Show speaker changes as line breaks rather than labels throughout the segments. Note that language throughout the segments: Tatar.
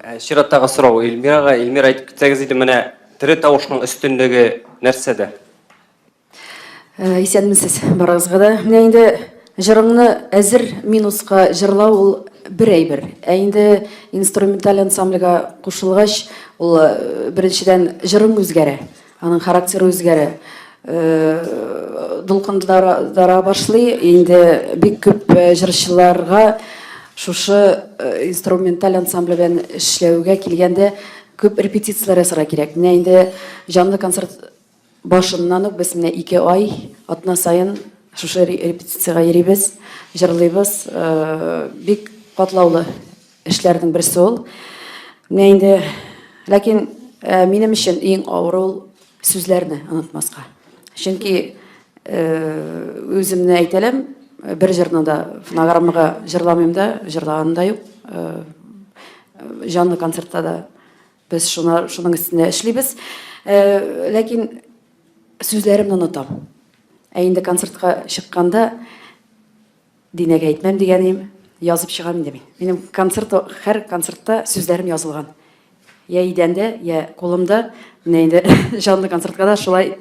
Ә, Чираттагы сорау Эльмирага. Эльмира, әйтеп китсәгез иде, менә тере тавышның өстенлеге нәрсәдә?
Э, Исәнмесез барыгызга да. Менә инде җырыңны әзер минуска җырлау ул бер әйбер. Ә инде инструменталь ансамбльгә кушылгач, ул э, беренчедән җырың үзгәрә. Аның характеры үзгәрә. Э, дулкындара башлый. Инде бик күп э, җырчыларга шушы э, инструменталь ансамбль белән эшләүгә килгәндә күп репетицияләр ясарга кирәк. Менә инде җанлы концерт башыннан ук без менә ике ай атна саен шушы репетициягә йөрибез, җырлыйбыз. Бик катлаулы эшләрнең берсе ул. Менә инде, ләкин э, минем өчен иң авыр ул сүзләрне онытмаска. Чөнки э, үземне әйтәләм, бер җырны да фонограммага җырламыйм да, җырлаганым да юк. Э, җанлы концертта да без шуна, шуның өстендә эшлибез. Э, ләкин сүзләремне онытам. Ә инде концертка чыкканда Динәгә әйтмәм дигәнем, язып чыгам инде мин. Минем концерт, һәр концертта сүзләрем язылган. Я идәндә, я кулымда. Менә инде җанлы концертка да шулай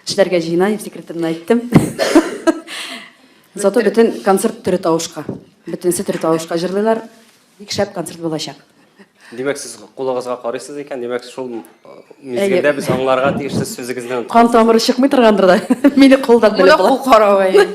эшләргә җыенам, секретымны әйттем. Зато бөтен концерт тере тавышка. Бөтенесе тере тавышка җырлыйлар. Бик шәп концерт булачак.
Димәк, сез кулыгызга карыйсыз икән, димәк, шул мизгелдә без аңларга тиеш, сез сүзегезне
Кан тамыры чыкмый торгандыр да. Мине кулдан белеп
була. Кул карау, әйе.